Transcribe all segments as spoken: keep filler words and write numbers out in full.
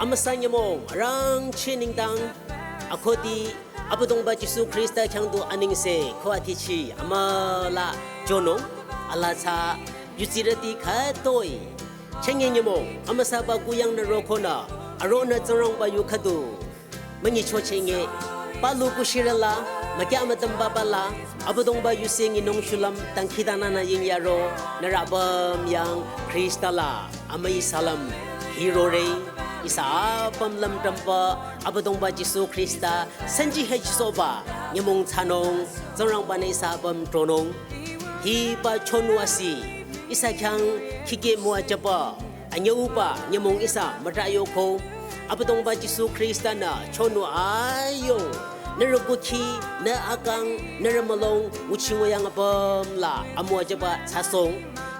Amüsa nyümong arangcheh nengdang akhudi Abüdongba Jisu Khrista khyang du anengse ko atichi amüla jonung, ala tsü yutsirüti khütoi. Chünye nyümong amüsaba kuyangnü rokonü aronü Tsingrangba yu khüdu münyichocheh nge, palu kushirüla, mükyah mütümbaba la, Abüdongba yuse nyinung shulüm dangkhidangnangnü yingyaro, nührü apüm yang Khrista la amüi salüm hirore. Ihsa apüm lümdrümba Abüdongba Jisu Khrista sanji hechisohba nyümong thsanung, Tsingrangba-nü ihsa apüm tronung. Hiba chonu asi ihsa khyang khikeh müwajüba anyüuba nyümong ihsa mütrah yoko. Abüdongba Jisu Khrista-nü chonu ayung, nührü kukhi, nü akang, nührü mülung nguchi nguyang apüm la amüwajüba thsasohng.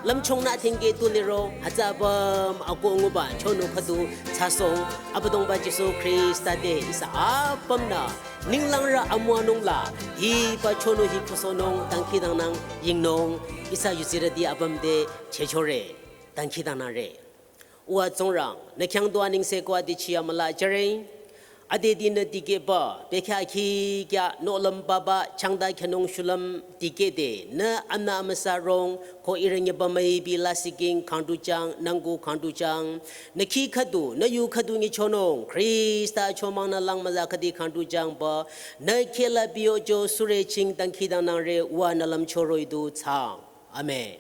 Lümchungnü thingkeh tu liro hütsü apüm akoh nguba chonu khüdu thsasohng. Abüdongba Jisu Khrista te ihsa apümnü ninglangrü amüwanung la, hiba chonu hi kusohnung dangkhidangnang yingnung, ihsa yutsirüti apüm te chehchore, dangkhidangnangre. Uwa Tsingrang, nü khyang du anengse ko atichi amüla jüre. Adedinü dikehba bekhyah khikya nohlüm papa changta khyanung shulüm dikehde nü anü amüsa rong ko ihrü nyüba müipi lasih king khangdujang, nangku khangdujang. Nü khi khüdu, nü yu khüdu nyichonung, Khrista chomangnü lang müza khüdi khangdujangba, nü khehla biyojo sürü ching dangkhidangnangre, uwa nü lümchoroh-i du thsaang. Amen.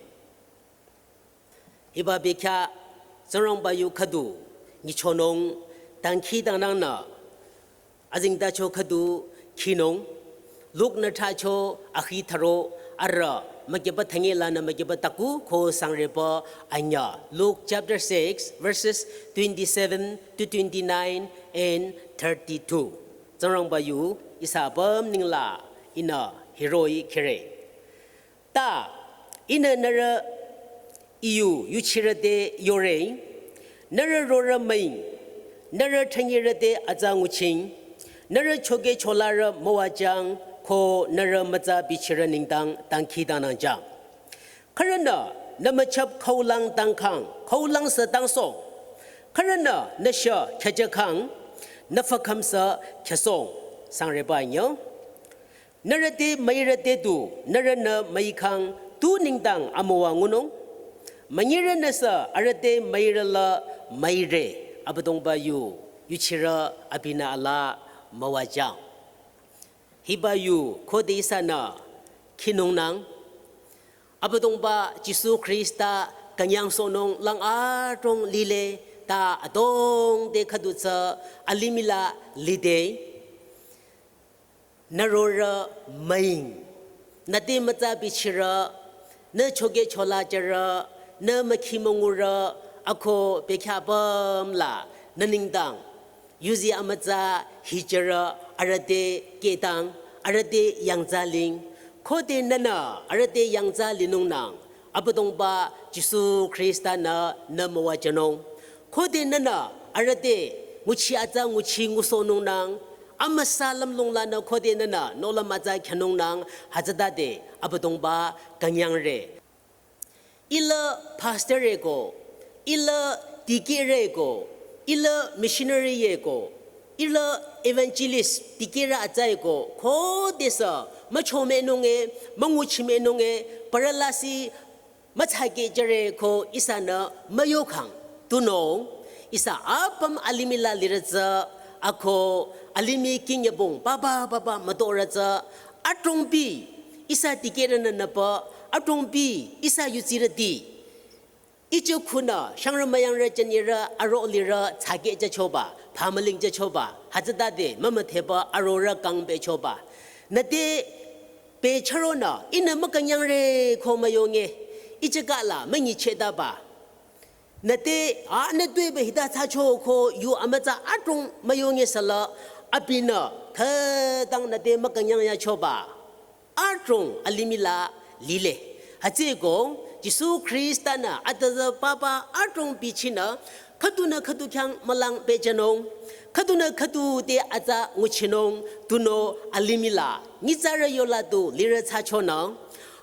Hiba bekhyah Tsingrangba yu khüdu nyichonung dangkhidangnangnü azengtacho khüdu khinung. Luk-nü thracho akhi thüro, arüh mükyüba thünye lanü mükyüba taku ko sangreba anyüh. Luke chapter six, verses twenty-seven to twenty-nine and thirty-two. Tsingrangba yu ihsa apüm nengla ihnü hiroh-i khire. Ta ihnü nührü I yu yuchirü te yore, nührü rorü müing, nührü thünyirü te atsa nguching, nührü chokehcholarü müwajüng, ko nührü mütsa bichirü nengdang dangkhidangnangjüng. Khürünü nü müchap khaulang dangkhang, khaulangsü dangsohng. Khürünü nü shah khyajükhang, nü fükhümsü khyüsohng. Sangreba anyüh. Nührü te müirü te du, nührünü müikhang tu nengdang amüwa ngunung. Münyirünüsü arüh te müirü la müire, Abüdongba yu, yuchirü abinü ala müwajüng. Hiba yu khode ihsanü khinungnang, Abüdongba Jisu Khrista künyangsohnung lang adrong lile, ta adrong te khüdu tsü alimih la lide. Nü rorü müing, nü te mütsa bichirü, nü chokehchola jürü, nü mükhi müngurü, ako bekhyah apüm la nü nengdang yuzi amütsa hijürü, arüh te kehdang, arüh te yangtsa ling. Khode nünü arüh te yangtsa linungnang, Abüdongba Jisu Khrista-nü nü müwajünung. Khode nünü arüh te nguchi atsa nguchi ngusohnungnang, amüsa lümlong lanü khode nünü nohlüm atsa khyanungnang, hütsütade Abüdongba künyangre. Ihla pastor-e ko, ihla dikehrü-e ko, ihla missionary-e ko, ihla evangelist dikehrü atsa-e ko, khodesü müchomehnung-e, münguchimehnung-e, parü lasih mütsakehjüre ko ihsanü müyokhang, tunüo ihsa apüm alimih la lirü tsü, ako alimih kinyübong papa papa mütorü tsü, adrongpi ihsa dikehrünü nüpa, adrongpi ihsa yutsirüti. Ijo khunü shangrü müyangrü jünirü aro lirü tsakehjüchoba, phamülingjüchoba, hütsütade mümüdheba arorü kangpehchoba. Nüte pehchüronü ihnü mükünyangre ko müyonge, ijüka la münyichehta ba. Nüte a nü tuepü hita thsacho ko yu amütsa adrong müyonge süla, abinü khütang nüte mükünyangyachoba adrong alimih la lile. Hütsüeko Jisu Khrista-nü atüzü papa adrong bichinü, khüdunü khüdu khyang mülang pehjünung, khüdunü khüdu te atsa nguchinung, tunüo alimih la nyitsarü yola du lirü thsachonü,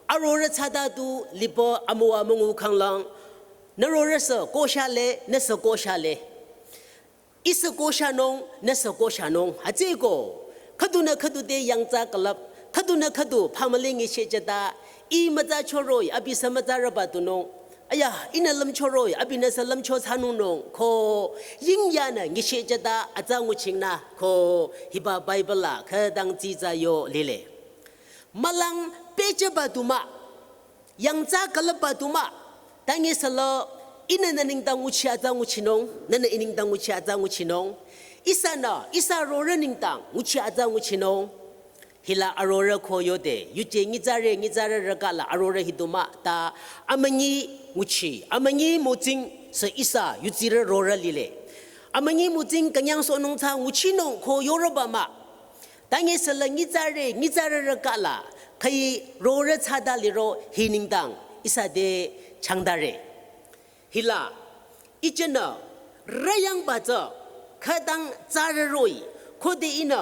arorü thsata du lipü amüwa müngu khanglang, nü rorüsü koshale, nüsü koshale. Ihsa koshanung, nüsa koshanung, hütsüeko. Khüdunü khüdu te yangtsa külüp, khüdunü khüdu phamüling ishe jüta, ih mütsa choroh-i, abisü mütsarüba tunung. Aya, ihnü lümchoroh-i, abinüsü lümcho thsanungnung, ko, yingyanü ngishe jüta, atsa nguchingnü, ko, hiba Bible la, khütang tsitsa yo lile. Mülang pehjüba du mah, yangtsa külüpba du mah, tange süla, ihnü nü nengdang nguchi atsa nguchinung, nünü ih nengdang nguchi atsa nguchinung. Ihsanü, ihsa rorü nengdang nguchi atsa nguchinung. Hila arorü ko yode, yuje nyitsarü, nyitsarü rükala arorü hi du mah, ta amünyi nguchi, amünyi mütsing sü ihsa yutsirü rorü lile. Amünyi mütsing künyangsohnung tsü nguchinung ko yorüba mah. Tange süla nyitsarü, nyitsarü rükala, khüi rorü tsüta liro hi nengdang, ihsa te changtare. Hila, ijenü, rüyangba tsü, khütang tsarü roh-i, khode ihnü,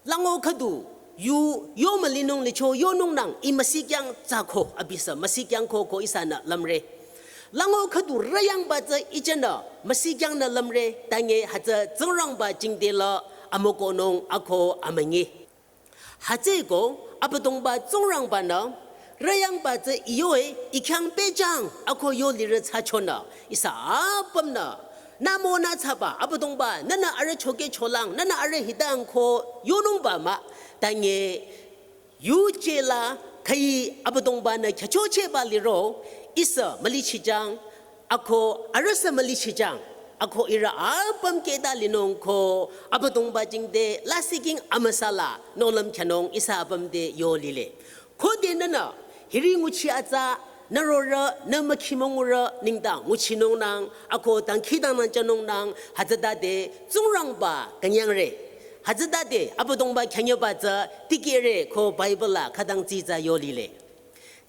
lango khüdu, yu, yo mülinung licho yonungnang, ih müsikyang tsü ko, abisü müsikyang ko ko ihsanü lümre. Lango khüdu rüyangba tsü ijenü, müsikyangnü lümre, tange hütsü Tsingrangba jingte la, amükohnung ako amünyi. Hütsüeko, Abüdongba Tsingrangbanü, rüyangba tsü ih yo-e, ih khyang pehjüng, ako yo lirü thsachonü, ihsa apümnü, nü mo nü thsaba, Abüdongba, nünü arüh chokehcholang, nünü arüh hitang ko, yonungba mah, tange, yuje la, khüi Abüdongbanü khyüchochehba liro, ihsa mülichijüng, ako arühsü mülichijüng, ako ihrü apüm kehta linung ko, Abüdongba jingte, lasih king amüsa la, nohlüm khyanung ihsa apüm te yo lile. Khode nünü, hiri nguchi atsa, nü rorü, nü mükhimongurü, nengdang, nguchinungnang, ako dangkhidangnang jünungnang, hütsütade, Tsingrangba, künyangre. Hütsütade, Abüdongba khyanyüba tsü, tikehre, ko Bible la, khütang tsitsa yo lile.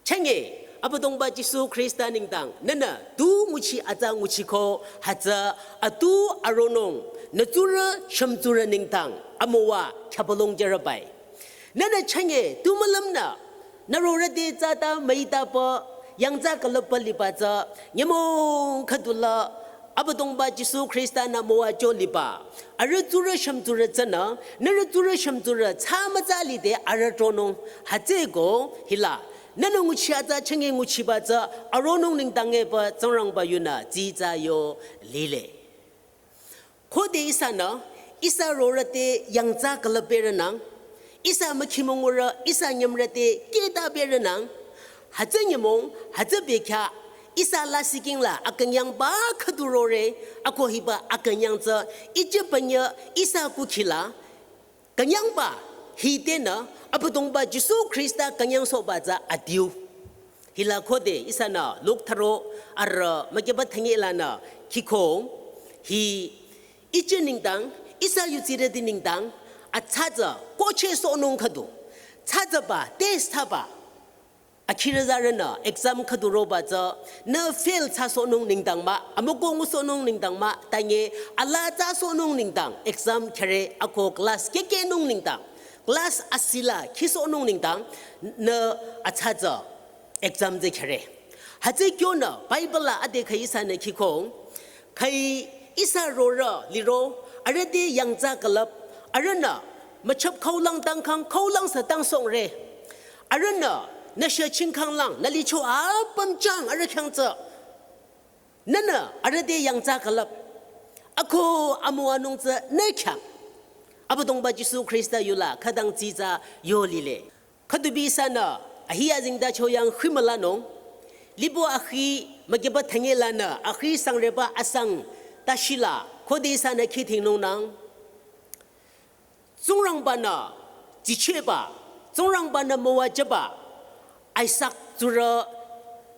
Chenge, Abüdongba Jisu Khrista nengdang, nünü, tu nguchi atsa nguchiko, hütsü, atu aronung, nü tsurü, shümtsurü nengdang, amüwa, khyapalong jürübai. Nünü chenge, tu mülümnü, nü rorü te tsüta müitapü, yangtsa külüpba liba tsü, nyümong khüdula, Abüdongba Jisu Khrista-nü müwajü liba. Arüh tsurü shümtsurü tsünü, nührü tsurü shümtsurü tsü mütsa lide arüh tronung. Hütsüeko hila, nünü nguchi atsa chenge nguchiba tsü aronung nengdang-e pü Tsingrangba yunü tsitsa yo lile. Khode ihsanü, ihsa rorü te yangtsa külüpberünang, ihsa mükhimongurü, ihsa nyümrü te kehtaberünang, hütsü nyümong, hütsü bekhyah, ihsa lasih king la akünyangba khüdu rore, ako hiba akünyang tsü, ijüpünyü, ihsa kukhi la, künyangba, hitenü, Abüdongba Jisu Khrista künyangsohba tsü adiu. Hila khode ihsanü Luk tharo arüh mükyüba thüngi lanü khiko hi ije nengdang, ihsa yutsirüti nengdang, atsa tsü kohchehsohnung khüdu. Tsü tsüba, test thsaba. Akhirü zarünü exam khüdu roba tsü, nü fail thsasohnung nengdang mah, amüko ngusohnung nengdang mah, tange ala thsasohnung nengdang, exam khyüre ako class kehkehnung nengdang, class asila khisohnung nengdang, nü atsa tsü exam tsü khyüre. Hütsü kyonü Bible la ade khüi ihsanü khiko, khüi ihsa rorü liro, arüh te yangtsa külüp, arühnü müchap khaolang tangkhang, khaolang sü tangsongre. Arühnü nüsha chingkhanglang, nü licho apüm chang arüh khyang tsü. Nünü arüh te yangtsa külüp. Ako amüwanung tsü nü khyang. Abüdongba Jisu Khrista yula khütang tsitsa yo lile. Khüdubi ihsanü, ahi azengtacho yang khimülanung. Libo akhi mükyüba thüngi lanü, akhi sangreba asang tashila, khode ihsanü khithingnungnang. Tsingrangba-nü, dsichehba, Tsingrangba-nü müwajüba, Isak tsurü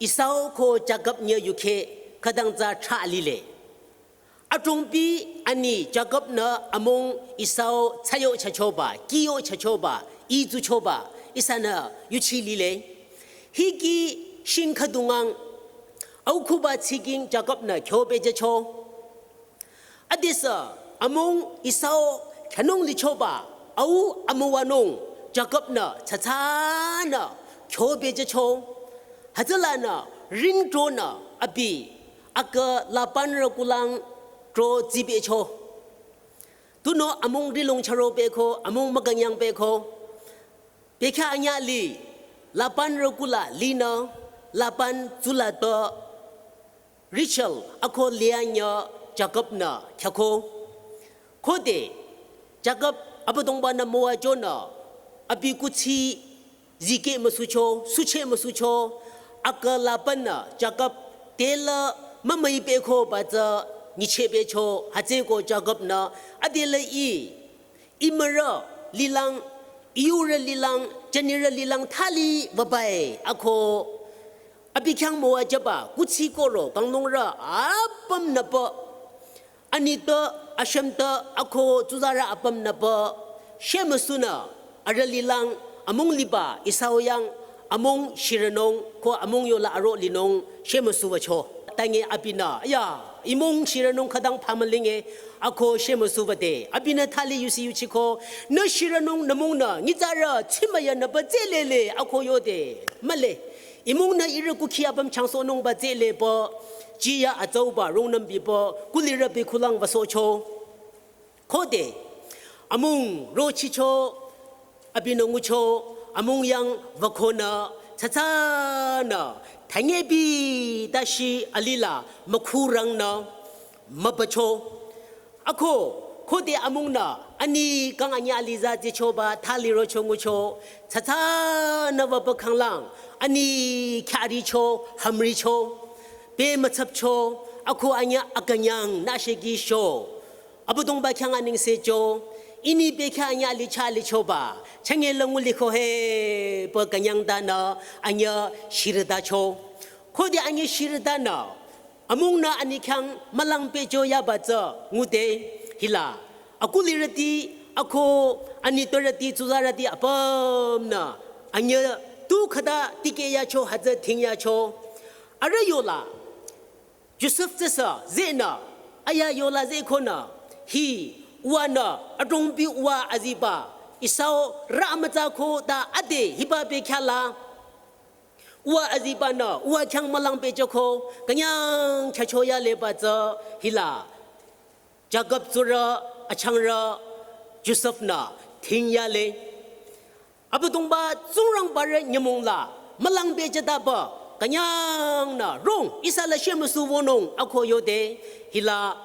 Esau ko Jakob nyü yukheh, khütang tsü thrah lile. Adrongpi ani Jakob-nü amung Esau thsayo thsachoba, kiyo thsachoba, itsuchoba, ihsanü yuchi lile. Hiki shing khüdungang, aukhuba tsiking Jakob-nü khyopehjücho. Adesü amung Esau khyanung lichoba, au amüwanung Jakob-nü tsatsanü khyopehjücho. Hütsülanü ring tronü abi akü Laban rü kulang tro tsipehcho. Tunüo amung rilong charo pehko, amung mükünyang pehko. Pehkya anyüh li, Laban rükula linü, Laban tsulatpü Rachel ako Leah nyü Jakob-nü khyako. Khode Jakob Abüdongba-nü müwajünü abi kuthsi zikeh müsucho, suche müsucho, akü Laban-nü Jakob tela mümüi pehko ba tsü nyicheh pehcho, hütsüeko Jakob-nü adela i, imürü lilang, iyurü lilang, jünirü lilang thali wübai ako abi khyang müwajüba kuthsi koro kanglungrü apümnü pü, anitpü, ashümtpü, ako tsuzarü apümnü pü, shemüsunü, arüh lilang, amung liba Esau yang, amung shirünung, ko amung yola aro linung, shemüsu wücho. Tange abinü, ya, imung shirünung khütang phamülinge, ako shemüsu wüde. Abinü thali yusi yuchiko, nü shirünung nü mungnü, nyitsarü, tsimüyanü pü tselele, ako yode, mühle. Imungnü ihrü kukhi apüm changsohnung ba tsele pü, jiya atsauba rungnümbi pü, kulirü bi kulang wüsohcho. Khode, amung rochicho, abinü ngucho, amung yang wükonü, tsatsanü, tangebi tashi alila, mükhurangnü, mübücho. Ako, khode amungnü, ani kang anyüh aliza zichoba, thali rocho ngucho, tsatsanü wüpü khanglang, ani khyaricho, hamricho, pü mütsapcho, ako anyüh akünyang nü shekisho. Abüdongba khyang anengsecho, ini pehkya anyüh alicha lichoba, changela nguliko he, pü künyang danü, anyüh shirütacho. Khode anyüh shirütanü, amungnü ani khyang mülang pehcho yaba tsü ngude hila. Akulirüti, ako anitpürüti, tsuzarüti apümnü, anyüh tu khüta tikehyacho hütsü dhingyacho. Arüh yola, Josef tsüsü, zenü, aya yola zekonü, hi, uwanü, adrongbi uwa aziba, Esau rü amütsa ko ta ade hiba pehkya la. Uwa azibanü, uwa khyang mülang pehjüko, künyang khyücho yaleba tsü hila. Jakob tsurü, achangrü, Josef-nü, dhingyale. Abüdongba Tsingrangba rü nyümong la, mülang pehjütaba, künyangnü, rong, ihsa la shemüsu wünung, ako yode, hila,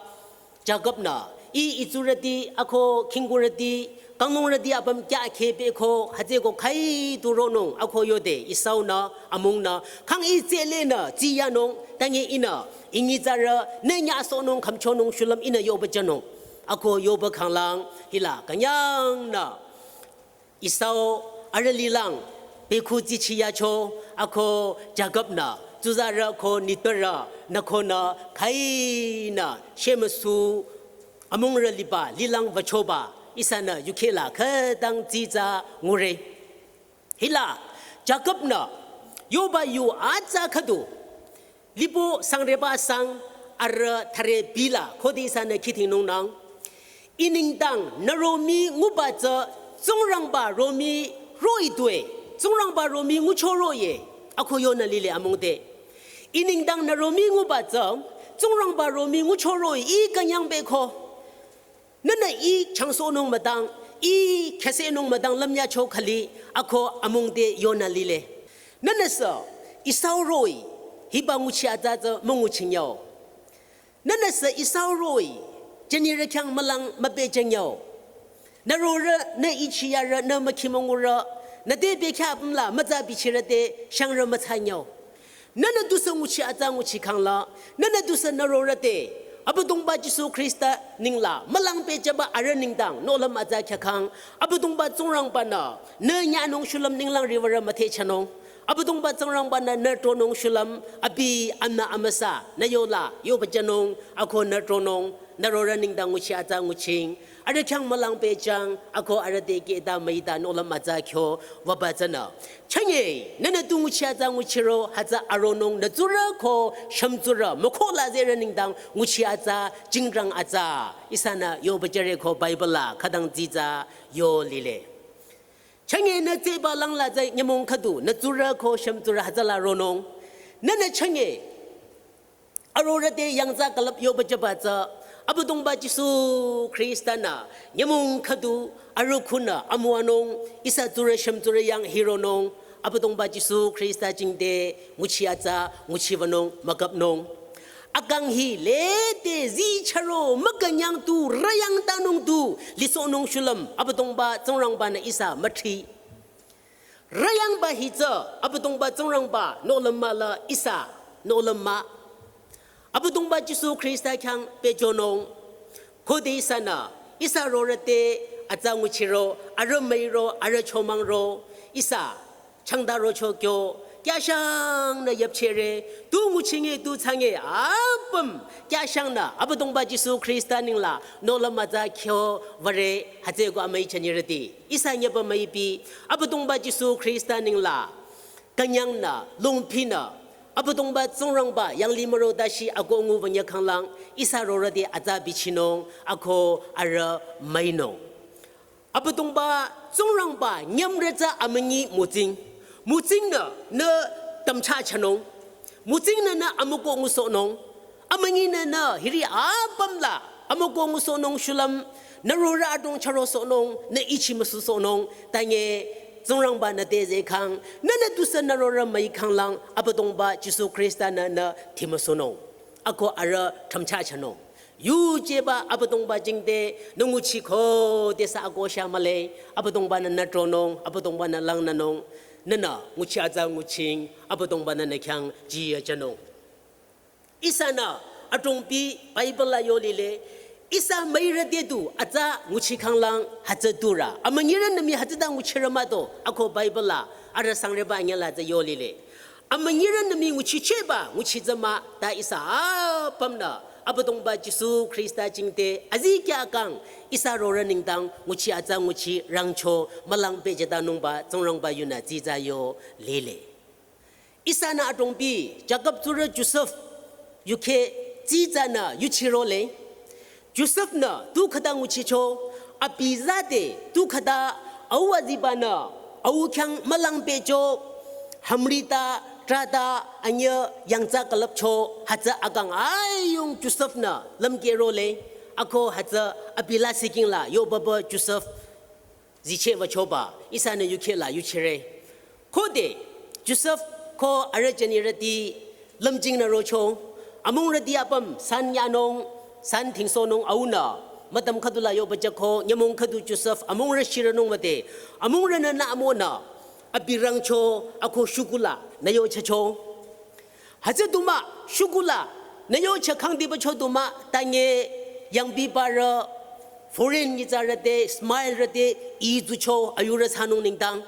Jakob-nü, i itsurüti, ako khingkurüti, kanglungrüti apüm kya kheh pehko, hütsüeko khai tu ronung, ako yode, Esau-nü, amungnü, khang i tsele nü, tsiyanung, tange ihnü, inyitsarü, nü nyasohnung, khümchonung, shulüm ihnü yoba jünung, ako yoba khanglang, hila, künyangnü, Esau arüh lilang, pehkhu tsichiyacho, ako Jakob-nü, tsuzarü ko nitpürü, nü konü, khainü, shemüsu, amungrü liba, lilang wüchoba, ihsanü, yukheh la, khütang tsitsa ngure. Hila, Jakob-nü, yoba yu atsa khüdu, Lipo sangreba sang arüh thüre bila khode ihsanü khidhingnungnang. I nengdang nü romih nguba tsü Tsingrangba romih roh-i tue, Tsingrangba romih ngucho roh-i, ako yonü lile amungde. I nengdang nü romih nguba tsü Tsingrangba romih ngucho roh-i, i künyang pehko. Nünü i changsohnung müdang, i khyüsehnung müdang lümyacho khali, ako amungde yonü lile. Nünüsü Esau roh-i, hiba nguchi atsa tsü münguchinyao. Nünüsü Esau roh-i, jünirü khyang mülang müpehjünyao. Nü rorü, nü ichiyarü, nü mükhimongurü, nü te pehkya apüm la mütsa bichirü te shangrü mütsanyao. Nünü tusü nguchi atsa nguchi khangla, nünü tusü nü rorü te, Abüdongba Jisu Khrista nengla, mülang pehjüba arüh nengdang, nohlüm atsa khyükhang, Abüdongba Tsingrangba-nü, nü nyanung shulüm ninglang riwürü müthehchanung. Abüdongba Tsingrangba-nü nü tronung shulüm, abi amna amüsa, nü yola, yoba jünung, ako nü tronung, nü rorü nengdang nguchi atsa nguching, arüh khyang mülang pehjüng, ako arüh te kehta müita nohlüm atsa kyo, wüba tsünü. Chünye, nünü tu nguchi atsa nguchiro, hütsü aronung nü tsurü ko shümtsurü, mükhola zerü nengdang nguchi atsa, jingrang atsa, ihsanü yoba jüre ko Bible la, khütang tsitsa, yo lile. Chünye nü tseba langla tsü nyümong khüdu, nü tsurü ko shümtsurü hütsüla ronung. Nünü chünye, arorü te yangtsa külüp yoba jüba tsü, Abüdongba Jisu Khrista-nü nyümong khüdu arüh khunü amüwanung, ihsa tsurü shümtsurü yang hironung, Abüdongba Jisu Khrista jingte nguchi atsa nguchiwünung müküpnung. Akang hi lede zicharo mükünyang tu rüyangtanung tu lisohnung shulüm Abüdongba Tsingrangba-nü ihsa müthri. Rüyangba hi tsü Abüdongba Tsingrangba nohlüm mah la ihsa nohlüm mah. Abüdongba Jisu Khrista khyang pehjünung. Khode ihsanü ihsa rorüh te atsa nguchiro, arüh müiro, arüh chomangro, ihsa changdaro chokyo, kyashangnü yüpchehre, tu nguchinge, tu thsange, apüm kyashangnü Abüdongba Jisu Khrista nengla nohlüm atsa kyo würe, hütsüeko amüi chanyirüti ihsa nyüba müipi, Abüdongba Jisu Khrista nengla künyangnü, longpinü, Abüdongba Tsingrangba yanglih müro dashi akoh ngu wünye khanglang, ihsa rorüh te atsa bichinung, ako arüh müinung. Abüdongba Tsingrangba nyümrü tsü amünyi mütsing. Mütsingnü nü tümchachonung. Mütsingnü nü amükoh ngusohnung. Amünyinü nü hiri apüm la amükoh ngusohnung shulüm, nü rorüh adrong chürosohnung, nü ichi müsusohnung, tanye Tsingrangba-nü te zehkhang, nünü tusü nü rorüh müikhanglang, Abüdongba Jisu Khrista-nü nü timüsohnung. Ako arüh tümchachonung. Yujeba Abüdongba jingte nü nguchi khodesü akoh sha mühle, Abüdongba-nü nü tronung, Abüdongba-nü langnünung, nünü nguchi atsa nguching, Abüdongba-nü nü khyang jiyü jünung. Ihsanü adrongpi Bible la yo lile, ihsa müirü te du atsa nguchi khanglang hütsü turü. Amünyirünü mii hütsüta nguchirü mah do, ako Bible la arüh sangreba anyüla tsü yo lile. Amünyirünü mii nguchichehba nguchi tsü mah ta ihsa apümnü Abüdongba Jisu Khrista jingte azikyah kang ihsa rorüh nengdang nguchi atsa nguchi rangcho mülang pehjütanungba Tsingrangba yunü tsitsa yo lile. Ihsanü adrongpi Jakob tsurü Josef yukheh tsitsanü yuchirole. Josef-nü tu khüta nguchicho, abi zade tu khüta au aziba-nü au khyang mülang pehcho, hümrita, trata, anyüh yangtsa külüpcho, hütsü akang ayung Josef-nü lümkehrole, ako hütsü abi lasihking la yobaba Josef zicheh wüchoba ihsanü yukheh la yuchire. Khode Josef ko arüh jünirüti lümjingnü rocho, amungrüti apüm san yanung, san thingsohnung aunü, mütam khüdu la yoba jüko, nyümong khüdu Josef amungrü shirünung wüde, amungrünü nü amonü, abi rangcho, ako shükuh la nü yochacho. Hütsü du mah, shükuh la nü yocha khangdibacho du mah, tanye yangbibarü, foreign nyitsarü te, Ismailrü te, itsucho, ayurü thsanung nengdang.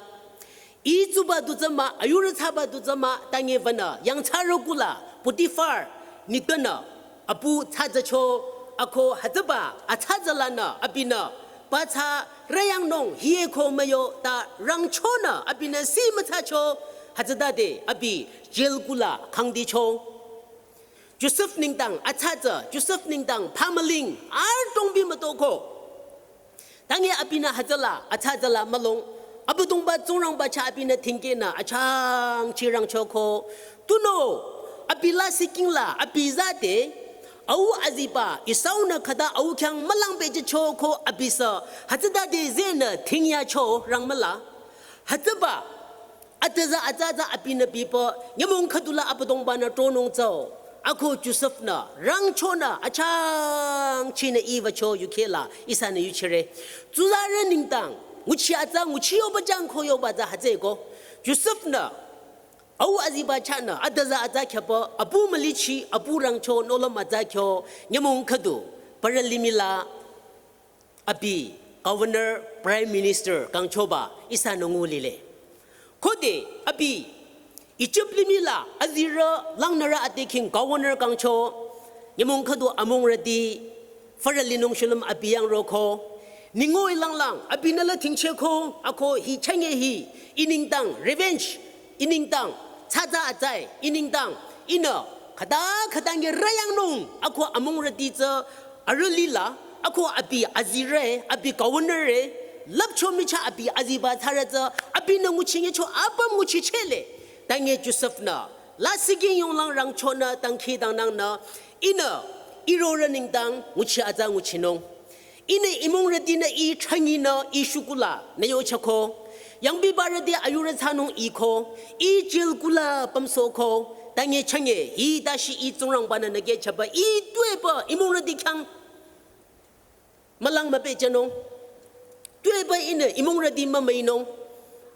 Itsuba du tsü mah, ayurü thsaba du tsü mah, tanye wünü, yangthsarü kuh la, Potifar, nitpünü, apu thsatsücho, ako hütsüba, athsatsü lanü, abinü, pathsa, rüyangnung, hiye ko müyo, ta rangchonü, abinü si müthsacho, hütsütade, abi, jail kuh la khangdicho. Josef nengdang athsatsü, Josef nengdang phamüling, adrongbi mütoko. Tanye abinü hütsüla, athsatsüla mülung, Abüdongba Tsingrangba chah abinü thingkehnü achangchi rangchoko. Tunüo, abi lasihking la, abi zade, au aziba, Esau-nü khüta au khyang mülang pehjüchoko abisü, hütsütade zehnü thingyacho rang müla. Hütsüba, atüza atsatsü abinü bipü, nyümong khüdula Abüdongba-nü tronung tsüo. Ako Josef-nü, rangchonü, achangchinü iwücho yukheh la, ihsanü yuchire. Tsuzarü nengdang, nguchi atsa, nguchi yoba jang ko yoba tsü hütsüeko. Josef-nü, au aziba chahnü, atüza atsa khyapü, apu mülichi, apu rangcho, nohlüm atsa kyo, nyümong khüdu, parü limih la, abi, Governor, Prime Minister, kangchoba, ihsanü ngu lile. Khode, abi, Egypt limih la, azirü, langnürü ate king, Governor kangcho, nyümong khüdu amungrüti, fürü linung shulüm abi yang roko, ningoi langlang, abinü la thingcheko, ako hi chenge hi, ih nengdang, revenge, ih nengdang, thsatsü atsai, ih nengdang, ihnü, khüta khüta nge rüyangnung, ako amungrüti tsü, arüh lila, ako abi azirü, abi governor-e, lüpcho michah abi aziba thsarü tsü, abinü nguchingecho apüm nguchichele. Tanye Josef-nü, lasihking yonglang rangchonü dangkhidangnangnü, ihnü, Irorü nengdang nguchi atsa nguchinung. Ihnü imungrütinü i thranginü i shukula nü yochako. Yangbibarüti ayurü thsanung iko. I jail kula pamsoko. Tange change hi dashi i Tsingrangbanü nü kechaba i tuepü imungrüti khyang mülang müpehjünung. Tuepü ihnü imungrüti mümüinung.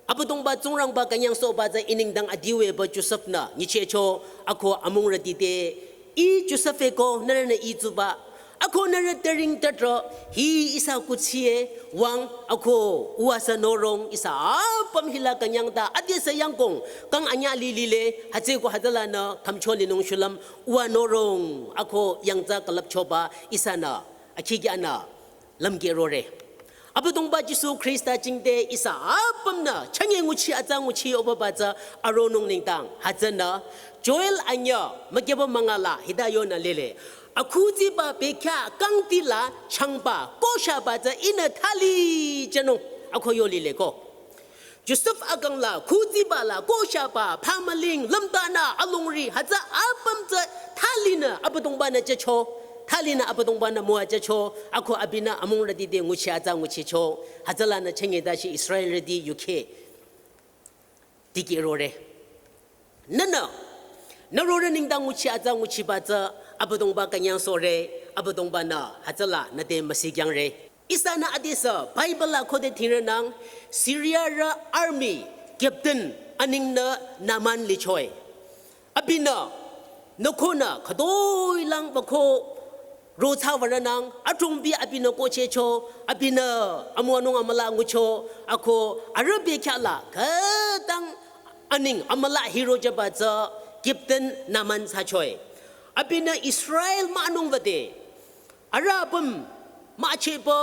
Abüdongba Tsingrangba künyangsohba tsü i nengdang adiuepü Josef-nü nyichehcho ako amungrüti te. I Josef-e ko nührünü i tsuba. Ako nührü türing tütrü hi ihsa kuthsi-e wüng ako uwa sü norong ihsa apüm hila künyangta adesü yangkong kang anyü lilile hütsüko hütsülanü khümcho linung shulüm uwa norong ako yangtsa külüpchoba ihsanü akhikyanü lümkehrore. Abüdongba Jisu Khrista jingte ihsa apümnü change nguchi atsa nguchi obaba tsü aronung nengdang hütsünü Joel anyü mükyüba münga la hita yonü lile. Akhudiba bekhyah kangti la changba koshaba tsü ihnü thalijünung ako yo lile ko. Josef akang la khudiba la koshaba phamüling lümtanü alongri hütsü apüm tsü thalinü Abüdongbanü jücho. Thalinü Abüdongbanü müwajücho. Ako abinü amungrüti te nguchi atsa nguchicho. Hütsülanü change dashi Israelrüti yukheh dikehrore. Nühnü nü rorü nengdang nguchi atsa nguchiba tsü Abüdongba künyangsohre, Abüdongbanü hütsüla nü te müsikyangre. Ihsanü adesü Bible la khode thingrenang Syriarü army captain aningnü Naaman lichoe. Abinü nü konü khütoi lang bako rothsa würenang athrongbi abinü kohchehcho abinü amüwanung amüla ngucho ako arüh bekhyah la khütang aning amüla hirojüba tsü captain Naaman thsachoe. Abinü Israel münung wüde arüh apüm müchehpü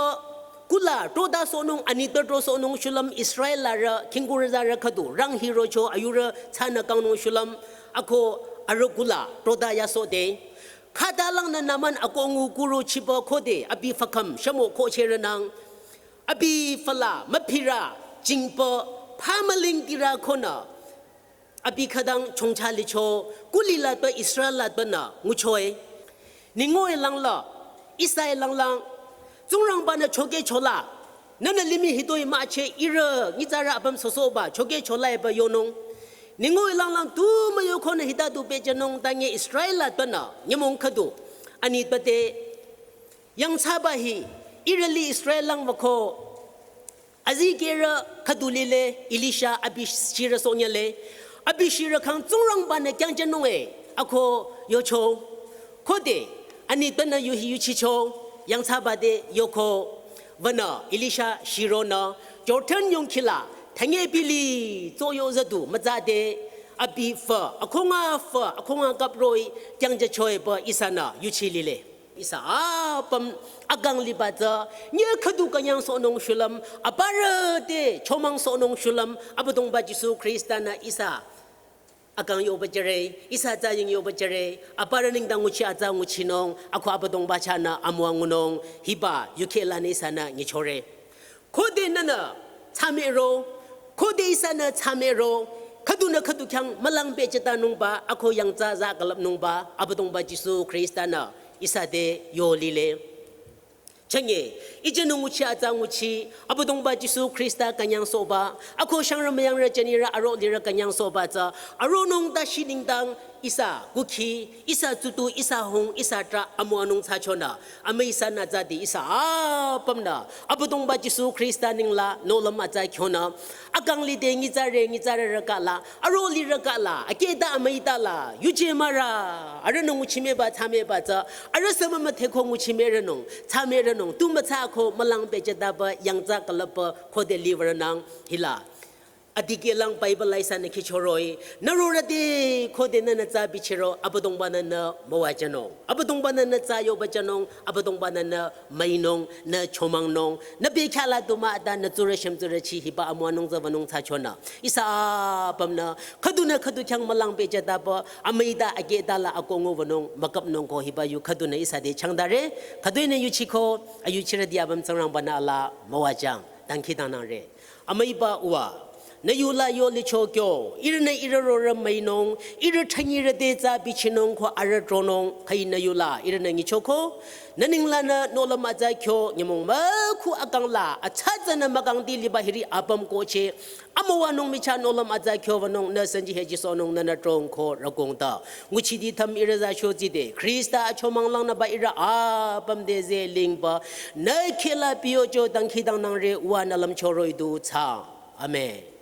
kula trotasohnung ani tütrosohnung shulüm Israel larü khingkurü zarü khüdu rang hirocho ayurü thsanü kangnung shulüm ako arüh kula trota yasohde. Khütalangnü Naaman akohngu kuro chipü khode abi fükhüm shümükohchehrenang. Abi füla müphirü jingpü phamüling tirü konü abi khütang chongcha licho kuli la tpü Israel la tpünü nguchoe. Ningoe langla, ihsa-e langlang, Tsingrangbanü chokehchola, nühnü limih hitoi mücheh ihrü nyitsarü apüm sosoba chokehchola epü yonung. Ningoe langlang tu müyo konü hita du pehjünung tange Israel la tpünü nyümong khüdu ani tpüte yangthsaba hi ihrü li Israel lang wüko azikehrü khüdu lile Elisha abi shirü sohnyüle. Abi shirü khang Tsingrangbanü kyangjünung e ako yocho. Khode ani tpünü yuhi yuchicho yangthsaba te yoko. Wünü Elisha shironü Jordan yongkhila thangepili tsoyo züdu mütsade abi fü akhunga fü akhunga kaproi kyangjüchoepü ihsanü yuchi lile. Ihsa apüm akang liba tsü nye khüdu künyangsohnung shulüm aparü te chomangsohnung shulüm Abüdongba Jisu Khristanü ihsa akang yoba jüre, ihsa tsaying yoba jüre, aparü nengdang nguchi atsa nguchinung ako Abüdongba chahnü amüwa ngunung hiba yukheh lanü ihsanü nyichore. Khode nühnü thsamero, khode ihsanü thsamero, khüdunü khüdu khyang mülang pehjütanungba ako yangtsa za külüpnungba Abüdongba Jisu Khristanü ihsa te yo lile. Change, ijünü nguchi atsa nguchi Abüdongba Jisu Khrista künyangsohba ako shangrü müyangrü jünirü aro lirü künyangsohba tsü aronung dashi nengdang ihsa kukhi, ihsa tsutu, ihsa hung, ihsa trah amüwanung thsachonü amüi ihsanü tsadi ihsa apümnü Abüdongba Jisu Khrista nengla nohlüm atsa khyonü akang lide nyitsarü nyitsarürü kahla aro lirü kahla akehta amüita la yuje mürü arühnü nguchimüba thsamüba tsü arüh sümü müdheko nguchimüronung thsamüronung tu müthsako mülang pehjütaba yangtsa külüpba khode liwürünang hila. Adikehlang Bible la ihsanü khichoroh-i, nü rorüte khode nühnü tsa bichiro, Abüdongbanü nü müwajünung. Abüdongbanü nü tsa yobajünung, Abüdongbanü nü müinung, nü chomangnung, nü bekhyah la du mah ata nü tsurü shümtsurü chi hiba amüwanung zawünung thsachonü. Ihsa apümnü, khüdunü khüdu khyang mülang pehjütaba, amüita akehta la akohngu wünung, müküpnung ko hiba yu khüdunü ihsa te changdare, khüdunü yuchiko, ayuchirüti apüm Tsingrangbanü ala müwajüng. Dangkhidangnangre. Amüiba uwa, Nü yula yo licho kyo, ihrünü ihrü rorü müinung, ihrü thanyirü te tsü bichinung ko arüh tronung, khüi nü yula, ihrünü nyichoko, nü ninglanü nohlüm atsa kyo, nyümong mükhu akang la, atsatsanü mükangti liba hiri apüm koche, amüwanung michah nohlüm atsa kyo wünung, nü sanji he Jisu nung nünü trong ko rakong ta. Nguchiti tham ihrü za shozide, Khrista achomang langnü ba ihrü apüm te ze lingba, nü khela piyo cho dangkhidangnangre wa nü lümcho roh-i du tsang. Amen.